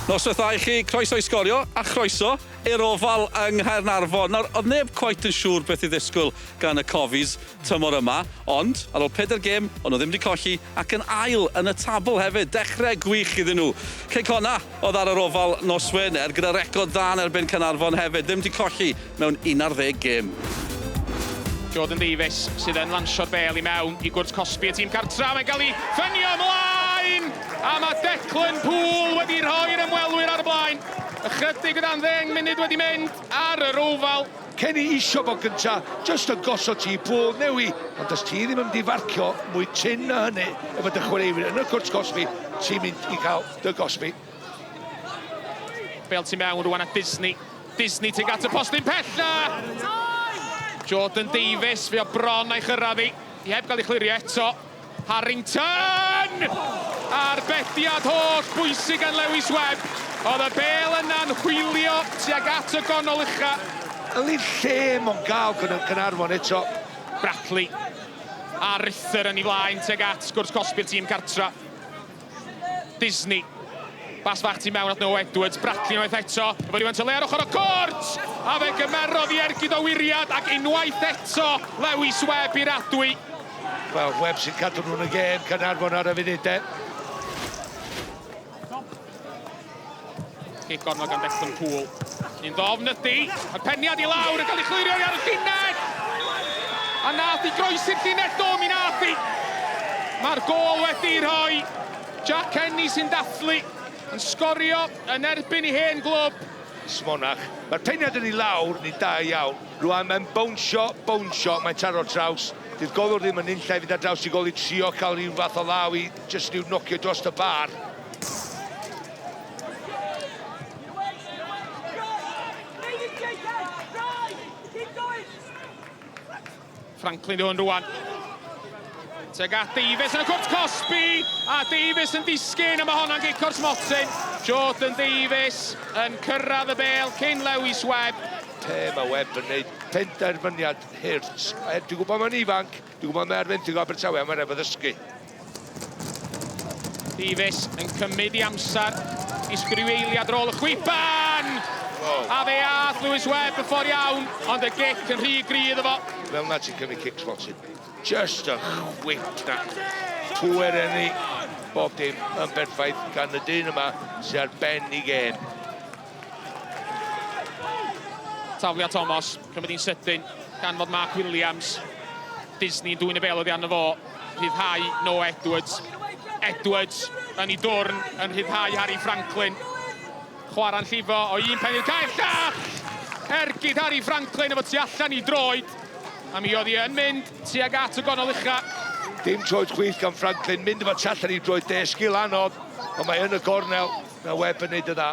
Noswaith dda i chi, croeso i Sgorio a chroeso i'r Ofal yng Nghaernarfon. Nawr, oedd neb cweit yn siŵr beth i ddisgwyl gan y Cofis tymor yma, ond ar ôl pedair gêm, o'n nhw ddim wedi colli ac yn ail yn y tabl hefyd. Dechrau gwych iddyn nhw. Cei Connah oedd ar yr Ofal nos Wener gyda record dda yn erbyn Caernarfon hefyd, ddim wedi colli mewn 11 gêm. Jordan Davies sydd yn lansio'r bêl i mewn i gwrt cosbi y tîm cartra. Mae'n cael ei ffynio ymlaen! A mae Declan Poole wedi rhoi'r ymwelwyr ar y blaen. Ychydig o dan ddeng munud wedi mynd ar yr Oval. Kenny isio fo gynta, jyst yn gosod ti i Poole, newi, ond os ti ddim yn mynd i farcio mwy tynn na hynny efo dy chwaraewyr yn y cwrt cosbi, ti'n mynd i gael dy gosbi. Bêl tu mewn rwan at Disney. Disney tuag at y postyn pella! Jordan Davies, fe o bron a'i chyrraedd hi. Hi heb gael ei chlirio eto. Harrington! Arbediad holl bwysig gan Lewis Webb. Oedd y bêl yna'n hwylio tuag at y gonol ucha. Yli'r lle mo'n gael Caernarfon eto. Bradley a Rither yn ei flaen tuag at gwrs cosbi'r tîm cartra. Disney. Bas fach tu mewn at Noah Edwards. Bradley unwaith eto. Efo rhywfaint o le ar ochr y cwrt! A fe gymerodd i ergyd o wiriad ac unwaith eto Lewis Webb i'r adwy. Wel, Webb sy'n cadw nhw'n y gêm, Caernarfon ar y funud de. Cic gornel gan Declan Poole. Un ddofn ydy. Y peniad i lawr yn cael ei chlirio ar y llinell! A nath i groesi'r llinell do, mi nath i. Mae'r gôl wedi'i rhoi. Jack Kenny sy'n dathlu, yn sgorio yn erbyn ei hen glwb. Smonach. Mae'r peniad yn ei lawr, ni'n da iawn. Rwan mae'n bownsio, bownsio, mae'n taro'r traws. Dydd golwr ddim yn unlla i fynd ar draws i gol i trio cael rhyw fath o law i jyst rhyw nocio dros y bar. Franklin di hwn rwan. Tuag at Davies yn y cwrt cosbi, a Davies yn disgyn, a mae honna'n gic o'r smotyn. Jordan Davies yn cyrraedd y bêl cyn Lewis Webb. Pe mae Webb yn gwneud penderfyniad hurt. Dwi'n gwybod mae'n ifanc, dwi'n gwybod mae ar fenthyg o Abertawe, a mae'n rhaid fo ddysgu. Davies yn cymryd i amser i sgriw eiliad ar ôl y chwiban! Wow. A fe ath Lewis Webb y ffordd iawn, ond y gic yn rhy gry iddo fo. Fel na ti'n cymryd cic smotyn. Just y chwip na. Pŵer enni, bob dim yn berffaith gan y dyn yma sy'n ar ben i gêm. Tafliad Thomas, cymryd hi'n sydyn, gan fod Mark Williams, Disney yn dwyn y bel oddi arno fo, rhyddhau Noah Edwards. Edwards yn ei dwrn yn rhyddhau Harry Franklin. Chwarae'n llifo o un pen i'r cae llall! Ergyd Harry Franklin efo tu allan i droed. A mi oedd hi yn mynd tuag at y gonol ucha. Dim troed chwith gan Franklin, mynd efo tu allan i droed de, sgil anodd, ond mae yn y gornel. Mae Webb yn neud y dda.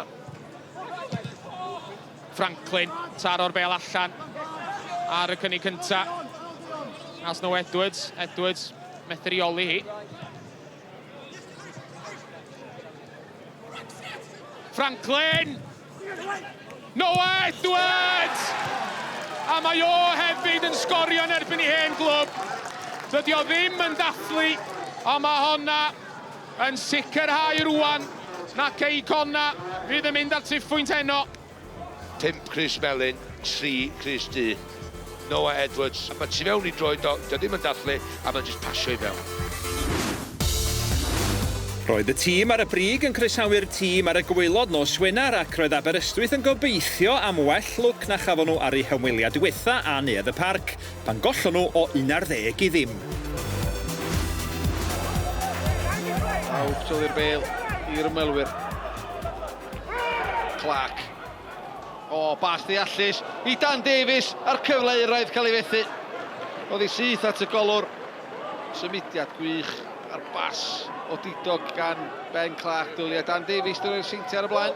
Franklin, taro'r bel allan ar y cynnig cynta. As no Edwards, Edwards methu reoli hi. Franklin! Noah Edwards! A mae o hefyd yn sgorio yn erbyn ei hen glwb. Dydy o ddim yn dathlu, ond mae honna yn sicrhau rwan na Cei Connah fydd yn mynd ar triphwynt heno. 5 crys melyn, 3 crys du. Noah Edwards, mae tu fewn i droed o, dio ddim yn dathlu, a mae'n jyst pasio i fewn. Roedd y tîm ar y brig yn croesawu'r tîm ar y gwaelod nos Wener ac roedd Aberystwyth yn gobeithio am well lwc na chafon nhw ar eu hymweliad diwetha' â Neuadd y Parc, pan gollon nhw o 11 i ddim. Out i'r bêl i'r ymwelwyr. Clark. O, bas ddeallus i Dan Davies a'r cyfle euraidd cael ei fethu. Oedd hi syth at y golwr. Symudiad gwych a'r bas o didog gan Ben Clark. Dylia Dan Davies drwy'r seintiau ar y blaen.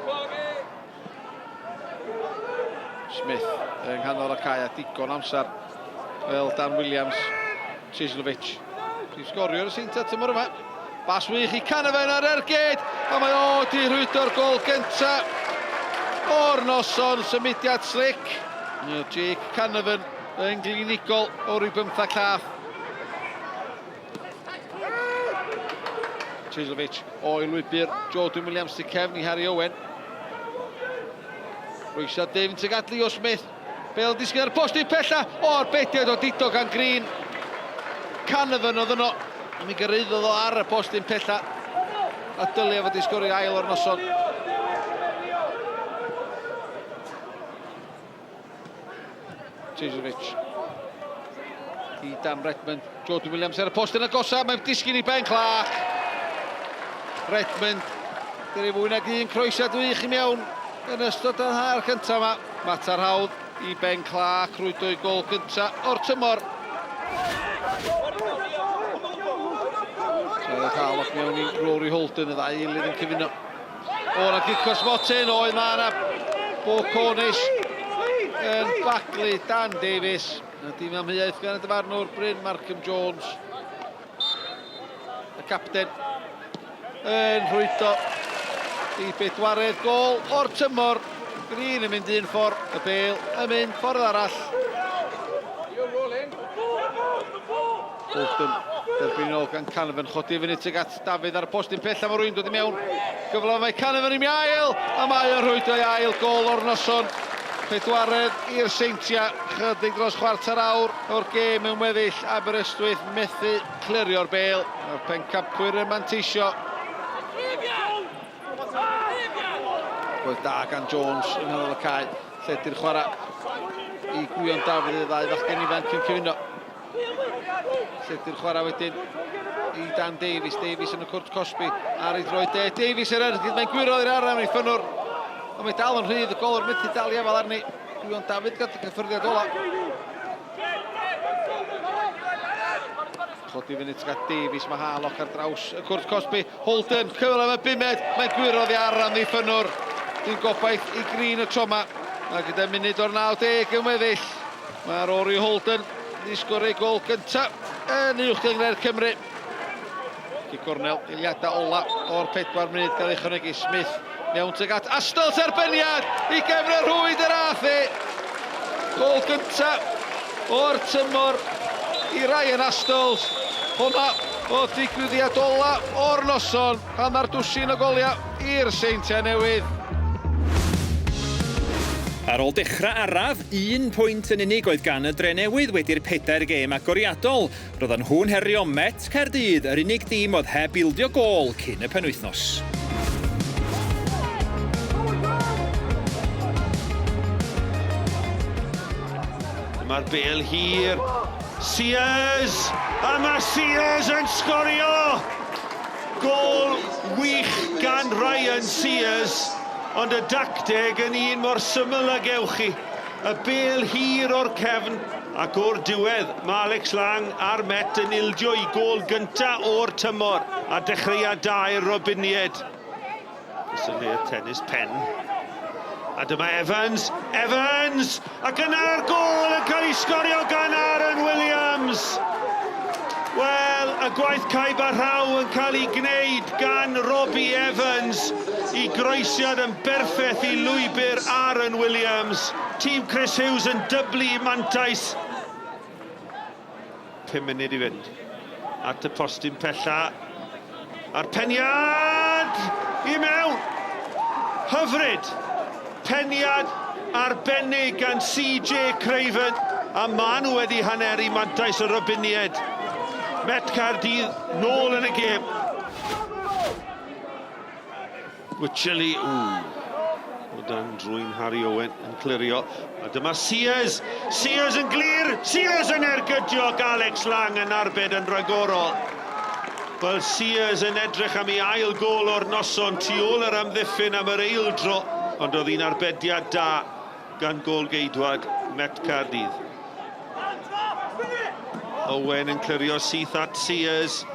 Smith yng nghanol y cae a digon amser fel Dan Williams, Chislovich. Prif sgoriwr y Seintiau tymor yma. Bas wych i Canavan ar ergyd, a mae o di rhwydo'r gol gynta o'r noson, symudiad slick. Jake Canavan yn glinigol o ryw bymthag llath. Chislovich o'i lwybr, Jordan Williams tu cefn i Harry Owen. Rwysiad dim tuag at Leo Smith. Bale disgyn ar y post i'r pella. O'r bediad o dido gan Green. Canavan oedd yno. A mi gyrraeddodd o ar y post i'n pella. A dylia fod i sgorio ail o'r noson. Cejzovic i Dan Redmond. Jordan Williams ar y post yn agosa, mae'n disgyn i Ben Clark. Redmond, dyr fwy nag un croesiad wych i mewn yn ystod y hanner cyntaf yma. Mater hawdd i Ben Clark rwydo i gol gyntaf o'r tymor. Jared Harlock mewn i Rory Holden, y ddau eilydd yn cyfuno. O, na gic o smotyn, oedd ma na Bo Cornish yn baglu Dan Davies. Na dim amheuaeth gan y dyfarnwr Bryn Markham Jones. Y capten yn rhwydo i bedwaredd gol o'r tymor. Green yn mynd un ffordd, y bel yn mynd ffordd arall. Bolton derbyn yn ôl gan Canavan, chodi fyny tuag at Dafydd ar y postyn pella, mae rwy'n dod i mewn. Gyfle mae Canavan i mi ail, a mae o'n rhwydo i ail gol o'r noson. Pedwaredd i'r Seintiau, chydig dros chwarter awr o'r gêm yn weddill. Aberystwyth methu clirio'r bêl. Mae'r pencampwyr yn manteisio. Roedd da gan Jones yng nghanol y cae. Lledu'r chwarae i Gwion Dafydd y ddau fachgen ifanc yn cyfuno. Lledu'r chwarae wedyn i Dan Davies. Davies yn y cwrt cosbi ar ei droed de. Davies yr ergyd, mae'n gwyro i'r aram ei ffynwr. Ond mae dal yn rhydd, y golwr methu dal i afael arni. Gwion Dafydd gyda cyffyrddiad ola. Chodi fyny tuag at Davies, mae Harlock ar draws y cwrt cosbi. Holden, cyfle am y bumed, mae'n gwyro oddi ar amddiffynnwr. Dim gobaith i Green y tro yma. A gyda munud o'r 90 yn weddill, mae Rory Holden wedi sgorio ei gol gyntaf yn Uwch Gynghrair Cymru. Cic gornel, eiliadau ola o'r 4 munud gael ei chynegu Smith mewn tuag at Astell terbyniad i gefn y rhwyd yr ath e. Gol gyntaf o'r tymor i Ryan Astles. Hwna oedd digwyddiad ola o'r noson, hanner dwsin o goliau i'r Seintiau Newydd. Ar ôl dechrau araf, un pwynt yn unig oedd gan y Drenewydd wedi'r pedair gêm agoriadol. Roedden nhw'n herio Met Caerdydd, yr unig dîm oedd heb ildio gôl cyn y penwythnos. Dyma'r bêl hir. Sears! A mae Sears yn sgorio! Gôl wych gan Ryan Sears, ond y dacteg yn un mor syml ag gewch chi. Y bêl hir o'r cefn, ac o'r diwedd, mae Alex Lang a'r Met yn ildio i gôl gynta o'r tymor, a dechreuad da i'r Robiniaid. Cysylltiad tennis pen. A dyma Evans, Evans! Ac yna'r gôl yn cael ei sgorio gan Aaron Williams! Wel, y gwaith caib a rhaw yn cael ei gwneud gan Robbie Evans i groesiad yn berffeth i lwybr Aaron Williams. Tîm Chris Hughes yn dyblu mantais. 5 munud i fynd. At y postyn pella. A'r peniad i mewn! Hyfryd! Peniad arbennig gan CJ Craven. A maen nhw wedi haneru mantais y Robiniaid. Met Caerdydd nôl yn y gêm. Wycherley, ww, o dan drwy'n Harry Owen yn clirio. A dyma Sears, Sears yn glir, Sears yn ergydio ac Alex Lang yn arbed yn rhagorol. Wel, Sears yn edrych am ei ail gol o'r noson tu ôl yr amddiffyn am yr eildro, ond oedd hi'n arbediad da gan gôl-geidwad Met Caerdydd. Owen yn clirio syth at Sears.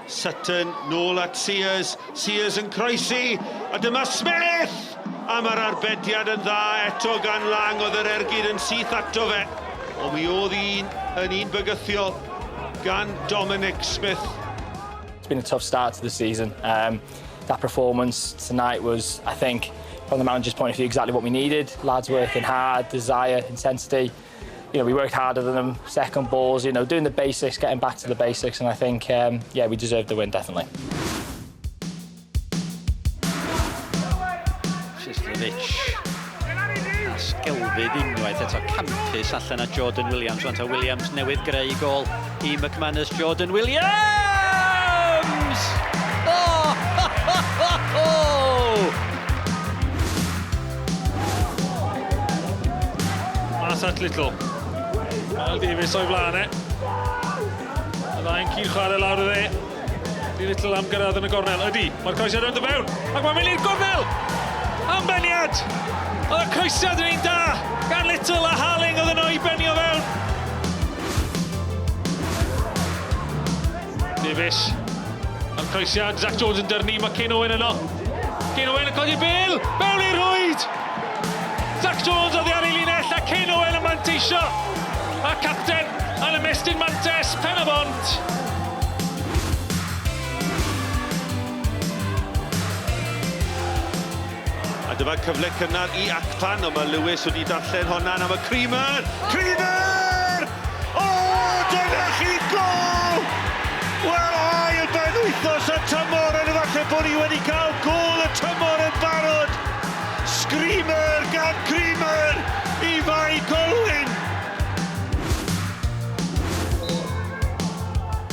Sutton nôl at Sears, Sears yn croesi, a dyma Smith! A mae'r arbediad yn dda eto gan Lang, oedd yr ergyd yn syth ato fe. Ond mi oedd un yn un bygythiol gan Dominic Smith. It's been a tough start to the season. That performance tonight was, I think, from the manager's point of view, exactly what we needed. Lads working hard, desire, intensity. We worked harder than them, second balls, doing the basics, getting back to the basics, and I think, yeah, we deserved the win, definitely. Chislovich. Pas gelfydd unwaith eto campus allan at Jordan Williams. Rwan ta Williams newydd greu gol i McManus. Jordan Williams! Oh! Ho, ho, ho, ho! Mas at Little. Al Davies o'i flaen e. Y ddau'n cyd chwarae lawr y dde. Di Little am gyrraedd yn y gornel. Ydy, mae'r croesiad yn dod fewn. Ac mae'n mynd i'r gornel! Am beniad! Oedd y croesiad yn un da gan Little a Harling oedd yno i benio fewn. Davies. Mae'r croesiad, Zach Jones yn dyrnu, mae Kane Owen yno. Kane Owen yn codi'r bêl, mewn i'r rhwyd! Zach Jones oddi ar ei linell a Kane Owen yn manteisio. A capten yn ymestyn mantes, pen y bont. A dyma cyfle cynnar i Akpan, ond mae Lewis wedi darllen honna am y Creamer! Creamer! O, dyna chi gol! Wel, ail ben wythnos y tymor, yn efallai bod ni wedi cael gol y tymor yn barod! Screamer gan Creamer i Fae Colwyn!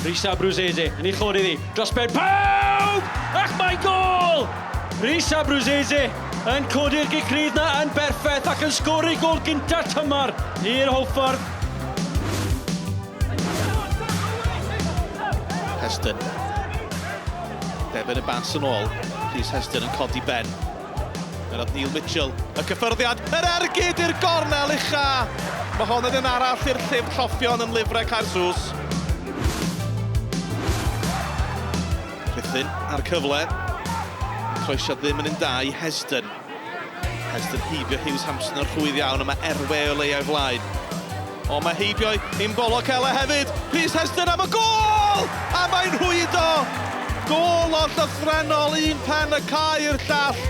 Rhys Abruzzese yn ei chodi ddi dros ben pawb! Ac mae gol! Rhys Abruzzese yn codi'r gic rydd na yn berffaith ac yn sgori gol gynta'r tymor i'r Hwlffordd. Heston. Derbyn y bas yn ôl. Rhys Heston yn codi ben. Yna Neil Mitchell. Y cyffyrddiad. Yr ergyd i'r gornel ucha. Mae hon yn un arall i'r llyfr lloffion yn lyfrau Caersws. Rhuthun ar cyfle. Croesiad ddim yn un da i Heston. Heston heibio Hughes Hampson yn rhwydd iawn, ond mae Erwe o leiau flaen. O, mae heibio Imbolo Cele hefyd. Rhys Heston am y gôl! A mae'n rhwydo! Gôl o'r llythrennol, un pen y cae i'r llall.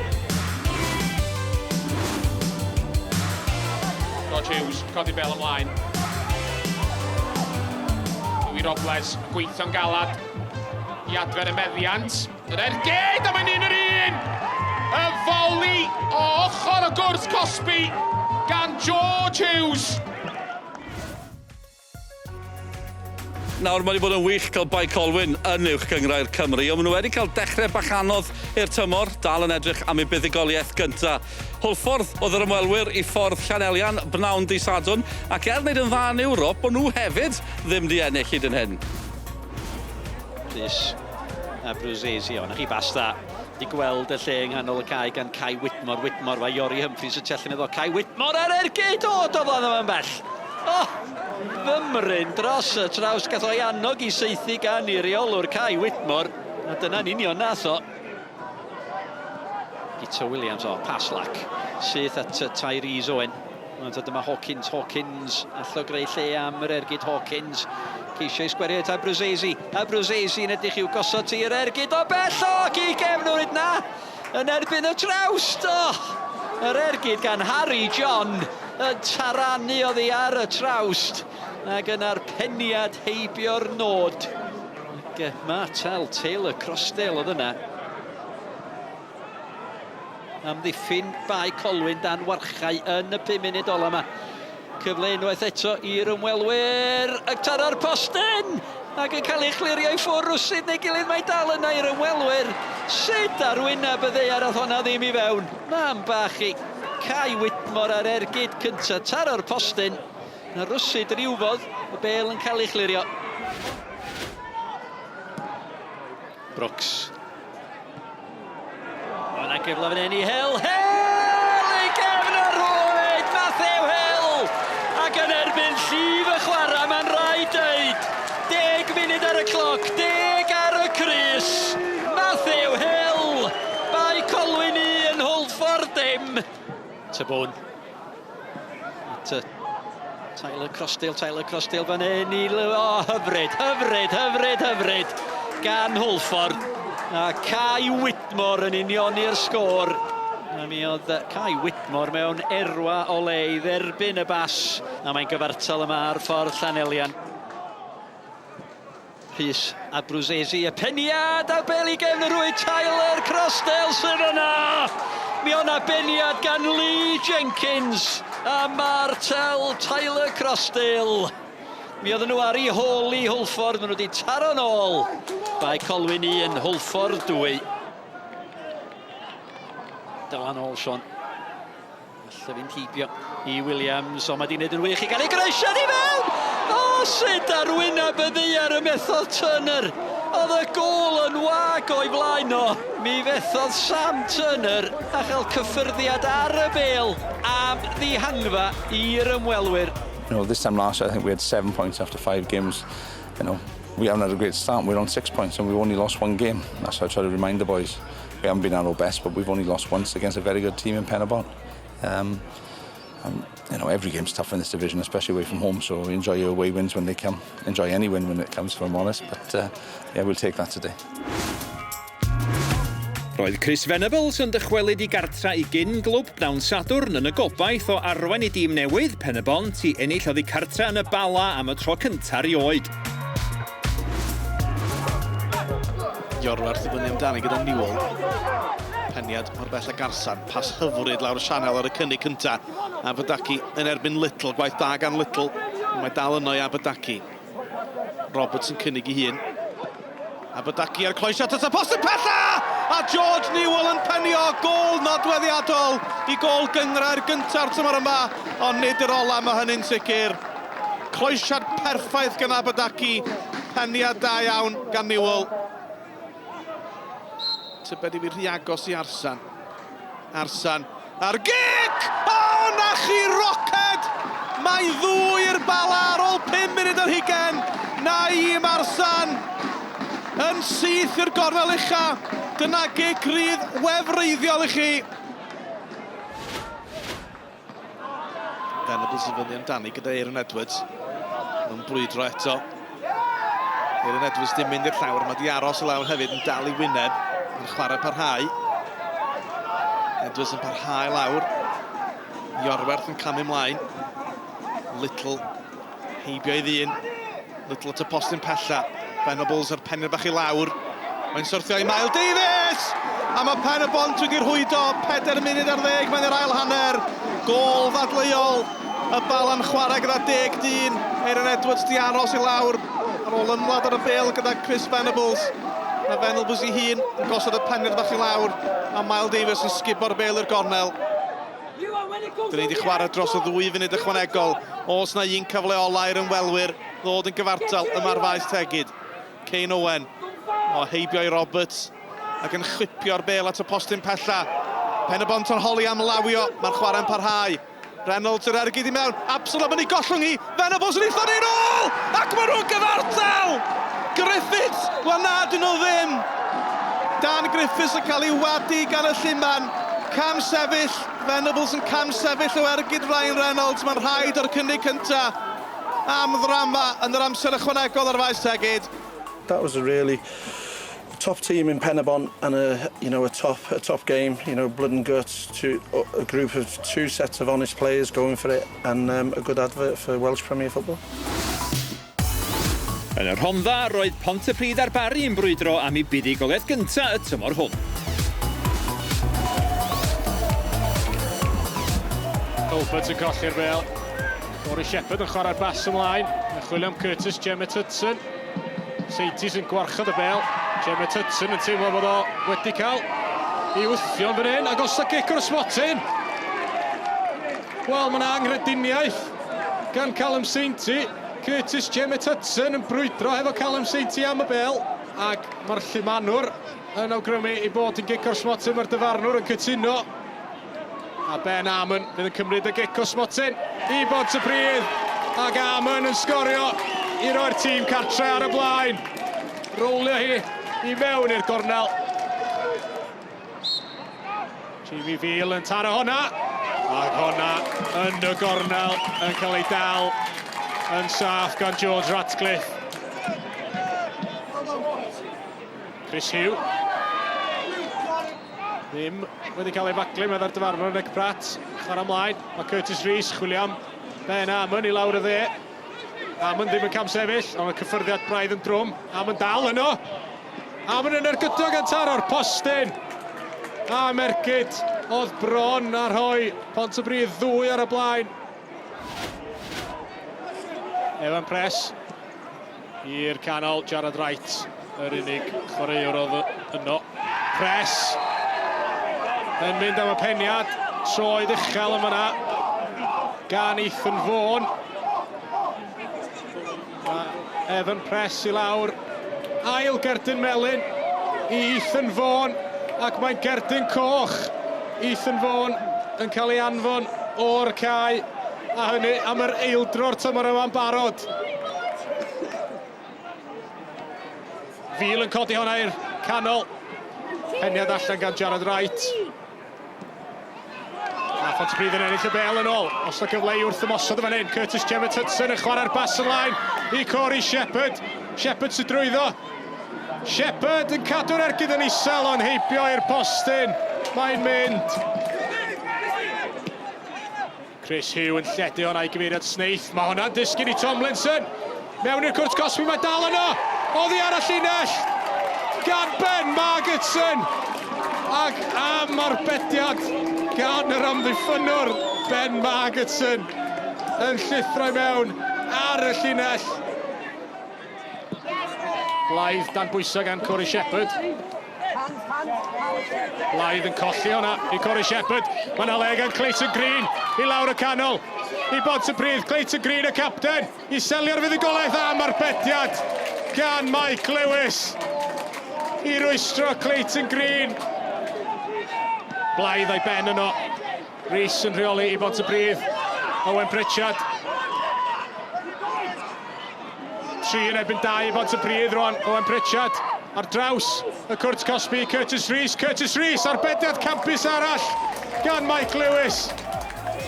George Hughes, codi bel ymlaen. Louis Robles, gweithio'n galad i adfer y meddiant. Yr ergyd, a mae'n un yr un! Y foli o ochr y gwrs cosbi gan George Hughes. Nawr, mae wedi bod yn wych cael Bae Colwyn yn Uwch Gynghrair Cymru, ond maen nhw wedi cael dechrau bach anodd i'r tymor, dal yn edrych am eu buddugoliaeth gynta. Hwlffordd oedd yr ymwelwyr i ffordd Llanelian bnawn dy Sadwrn, ac er wneud yn dda yn Ewrop, bod nhw hefyd ddim di ennill hyd yn hyn. Rhys Abruzzese, o, na chi bas dda. Di gweld y lle yng nghanol y cae gan Kai Whitmore. Whitmore, mae Iori Humphreys y tu allan iddo. Kai Whitmore ar ergyd! O, doedd o ddim yn bell. O, fymryn dros y traws. Gath o'i annog i saethu gan i reolwr Kai Whitmore. A dyna'n union nath o. Guto Williams, o, pas lac. Syth at Tyrese Owen. Ond dyma Hawkins, Hawkins, allo greu lle am yr ergyd Hawkins. Ceisio i sgwerio at Abruzzese. Abruzzese yn edrych i'w gosod ti yr ergyd o bell o, ac i gefn o'r na, yn erbyn y trawst. O, yr ergyd gan Harry John yn taranu oddi ar y trawst. Ac yna'r peniad heibio'r nod. Ac Martel Taylor Crossdale oedd yna. Amddiffyn Bae Colwyn dan warchau yn y 5 munud ola yma. Cyfle unwaith eto i'r ymwelwyr. Ac taro'r postyn! Ac yn cael ei chlirio i ffwrdd rwsut neu gilydd mae dal yna i'r ymwelwyr. Sut ar wyneb y ddaear ath honna ddim i fewn? Mam bach i Kai Whitmore ar ergyd cynta. Taro'r postyn. Na rwsut rywfodd y bêl yn cael ei chlirio. Brooks. O, na gyfle fan hyn i Hill. Hill i gefn y rhwyd! Matthew Hill! Ac yn erbyn llif y chwarae, mae'n rhaid dweud. 10 munud ar y cloc, 10 ar y crys. Matthew Hill! Bae Colwyn 1, Hwlffordd dim. Tybwn. At Tyler Crossdale, Tyler Crossdale fan hyn i... O, oh, hyfryd, hyfryd, hyfryd, hyfryd gan Hwlffordd. A Kai Whitmore yn unioni'r sgôr. A mi oedd Kai Whitmore mewn erwa o le i dderbyn y bas. A mae'n gyfartal yma ar ffordd Llanelian. Rhys Abruzzese, y peniad a bel i gefn y rwyd, Tyler Crossdale sydd yna! Mi o'na beniad gan Lee Jenkins a Martel Tyler Crossdale. Mi oedden nhw ar ei hôl i Hwlffordd, maen nhw wedi taro nôl. Bae Colwyn 1, Hwlffordd 2. Dylan ôl, Sean. Falle fynd heibio i Williams, ond mae di wneud yn wych i gael ei groesiad i fewn! O, sut ar wyneb y ddaear y methodd Turner! Oedd y gôl yn wag o'i flaen o. Mi fethodd Sam Turner a chael cyffyrddiad ar y bêl am ddihangfa i'r ymwelwyr. You know, this time last year I think we had seven points after five games. You know, we haven't had a great start. We're on six points and we've only lost one game. That's what I try to remind the boys. We haven't been at our best, but we've only lost once against a very good team in Penybont. Um, um, you know, every game's tough in this division, especially away from home, so enjoy your away wins when they come. Enjoy any win when it comes, if I'm honest, but uh, yeah, we'll take that today. Roedd Chris Venables yn dychwelyd i gartra i gyn glwb bnawn Sadwrn yn y gobaith o arwain ei dîm newydd, Pen-y-bont, i ennill oddi cartra yn y Bala am y tro cyntaf erioed. Iorwerth i fyny amdani gyda Newell. Peniad mor bell ag Arsan. Pas hyfryd lawr y sianel ar y cynnig cynta. Abadaki yn erbyn Little. Gwaith da gan Little. Mae dal yno i Abadaki. Roberts yn cynnig i hun. Abadaki ar cloesiad at y post yn pella! A George Newell yn penio gôl nodweddiadol i gôl gynghrair gynta'r tymor yma, ond nid yr ola, mae hynny'n sicr. Cloesiad perffaith gan Abadaki, peniad da iawn gan Newell. Tybed i fi rhy agos i Arsan. Arsan a'r gic! O, na chi roced! Mae ddwy i'r Bala ar ôl 5 munud ar hugen. Naïm Arsan yn syth i'r gornel ucha. Dyna gic rydd wefreiddiol i chi. Venables yn fyny amdani gyda Aaron Edwards. Nhw'n brwydro eto. Aaron Edwards dim mynd i'r llawr, mae di aros i lawr hefyd yn dal i wyneb. Yn chwarae parhau. Edwards yn parhau lawr. Iorwerth yn camu ymlaen. Little heibio i ddyn. Little at y postyn pella. Venables a'r penir bach i lawr. Mae'n syrthio i Mael Davies! A mae Pen y Bont wedi rhwydo 4 munud ar ddeg mewn i'r ail hanner. Gôl ddadleuol. Y Bala'n chwarae gyda deg dyn. Aaron Edwards di aros i lawr ar ôl ymladd ar y bêl gyda Chris Venables. Mae Venables ei hun yn gosod y penir bach i lawr a Mael Davies yn sgubo'r bêl i'r gornel. Dyn ni wedi chwarae dros y ddwy funud ychwanegol. Os na un cyfle ola i'r ymwelwyr ddod yn gyfartal yma ar faes Tegid. Kane Owen o heibio i Roberts ac yn chwipio'r bêl at y postyn pella. Pen-y-bont yn holi am lawio, mae'r chwarae'n parhau. Reynolds yr ergyd i mewn, Absalom yn ei gollwng hi, Venables yn ei thynnu nôl! Ac maen nhw'n gyfartal! Griffiths, wel na dyn nhw ddim! Dan Griffiths yn cael ei wadu gan y lluman. Cam sefyll, Venables yn cam sefyll o ergyd Ryan Reynolds, mae'n rhaid o'r cynnig cyntaf am ddrama yn yr amser ychwanegol ar faes Tegid. That was a really top team in Penybont and a you know a top a top game you know blood and guts to a group of two sets of honest players going for it and um, a good advert for Welsh Premier Football. Yn y Rhondda, roedd Pontypridd a'r Barri yn brwydro am eu buddugoliaeth gyntaf y tymor hwn. Colbert yn colli'r bêl. Corey Shepherd yn chwarae'r bas ymlaen. Yn chwilio am Curtis Jemmett Hudson. Seitis yn gwarchod y bêl. Jemmett Hudson yn teimlo bod o wedi cael ei wthio yn fan hyn. Ac os y gic o'r smotyn. Wel, mae yna anghrediniaeth gan Callum Sainty. Curtis Jemmett Hudson yn brwydro hefo Callum Sainty am y bêl. Ac mae'r llumanwr yn awgrymu ei bod yn gic o'r smotyn. Mae'r dyfarnwr yn cytuno. A Ben Amon fydd yn cymryd y gic o smotyn i Bontypridd. Ac Amon yn sgorio i roi'r tîm cartre ar y blaen. Rowlio hi i mewn i'r gornel. Jamie Veal yn taro honna. Ac honna yn y gornel yn cael ei dal yn saff gan George Ratcliffe. Chris Hugh. Ddim wedi cael ei faglu, meddai'r dyfarnwr Nick Pratt. Chwarae ymlaen, mae Curtis Rees chwilio am Ben Amon i lawr y dde. Amon ddim yn camsefyll, ond y cyffyrddiad braidd yn drwm. Amon dal yno. Amon yn ergydio gan taro'r postyn. A mergyd Oedd bron a rhoi Pontypridd ddwy ar y blaen. Evan Press i'r canol, Jared Wright, yr unig chwaraewr oedd yno. Press yn mynd am y peniad, troed uchel yn fyna gan Ethan Vaughan. Mae Evan Press i lawr. Ail gerdyn melyn i Ethan Vaughan ac mae'n gerdyn coch. Ethan Vaughan yn cael ei anfon o'r cae a hynny am yr eildro'r tymor yma'n barod. Fil yn codi hwnna i'r canol. Peniad allan gan Jared Wright. A Pontypridd yn ennill y bel yn ôl. Os na gyfle i wrth ymosod yn fan hyn. Curtis Jemmett Hudson yn chwarae'r bas ymlaen i Corey Shepherd. Shepherd sy'n drwyddo. Shepherd yn cadw'r ergyd yn isel ond heibio i'r postyn. Mae'n mynd. Chris Hugh yn lledu hwnna i gyfeiriad Snaith. Mae hwnna'n disgyn i Tomlinson. Mewn i'r cwrt cosbi, mae dal yno. Oddi ar y llinell. Gan Ben Margetson. Ac am arbediad gan yr amddiffynnwr Ben Margetson yn llithro i mewn ar y llinell. Blaidd dan bwysau gan Corey Shepherd. Blaidd yn colli hwnna i Corey Shepherd. Mae yna le gan Clayton Green i lawr y canol. I Bontypridd, Clayton Green y capten i selio'r fuddugoliaeth am arbediad gan Mike Lewis i rwystro Clayton Green. Blaidd a'i ben yno. Rees yn rheoli i Bontypridd. Owen Pritchard. 3 yn erbyn 2 i Bontypridd rwan. Owen Pritchard ar draws y cwrt cosbi. Curtis Rees. Curtis Rees arbediad campus arall gan Mike Lewis.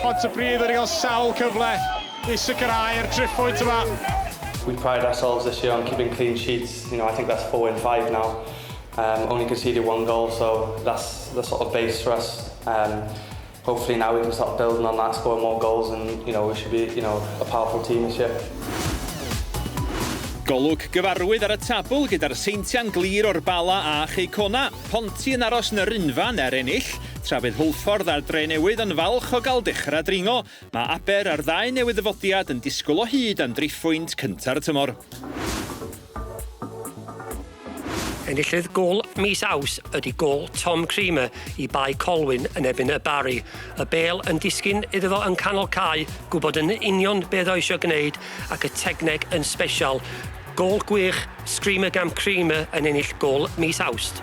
Pontypridd wedi cael sawl cyfle i sicrhau'r triphwynt yma. We pride ourselves this year on keeping clean sheets. You know, I think that's four in five now. Only conceded one goal, so that's the sort of base for us. Hopefully now we can start building on that, scoring more goals, and we should be a powerful team this year. Golwg gyfarwydd ar y tabl gyda'r Seintiau'n glir o'r Bala a Chei Connah. Ponty yn aros yn yr unfan er ennill, tra fydd Hwlffordd a'r Drenewydd yn falch o gael dechrau dringo. Mae Aber a'r ddau newydd ddyfodiad yn disgwyl o hyd am driphwynt cynta'r tymor. Enillydd gôl mis Aws ydy gôl Tom Creamer i Bae Colwyn yn erbyn y Barry. Y bêl yn disgyn iddo fo yn canol cae, gwybod yn union beth oedd eisiau gwneud ac y tegneg yn sbesial. Gôl gwych, Screamer gan Creamer yn ennill gôl mis Awst.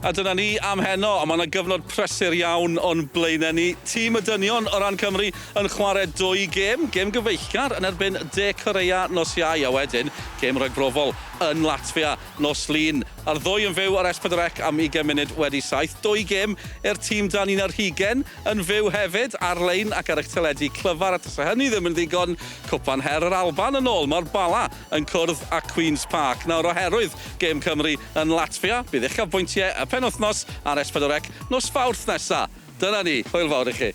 A dyna ni am heno, a mae yna gyfnod prysur iawn o'n blaenau ni. Tîm y dynion o ran Cymru yn chwarae dwy gêm, gêm gyfeillgar yn erbyn De Corea nos Iau, a wedyn gêm ragbrofol yn Latfia nos Lun. A'r ddwy yn fyw ar S4C am 20 munud wedi 7. Dwy gêm i'r tîm dan 21 yn fyw hefyd ar-lein ac ar eich teledu clyfar, a tasa hynny ddim yn ddigon, Cwpan Her yr Alban yn ôl. Mae'r Bala yn cwrdd â Queen's Park. Nawr oherwydd gêm Cymru yn Latfia, bydd uchafbwyntiau y penwythnos ar S4C nos Fawrth nesa. Dyna ni, hwyl fawr i chi.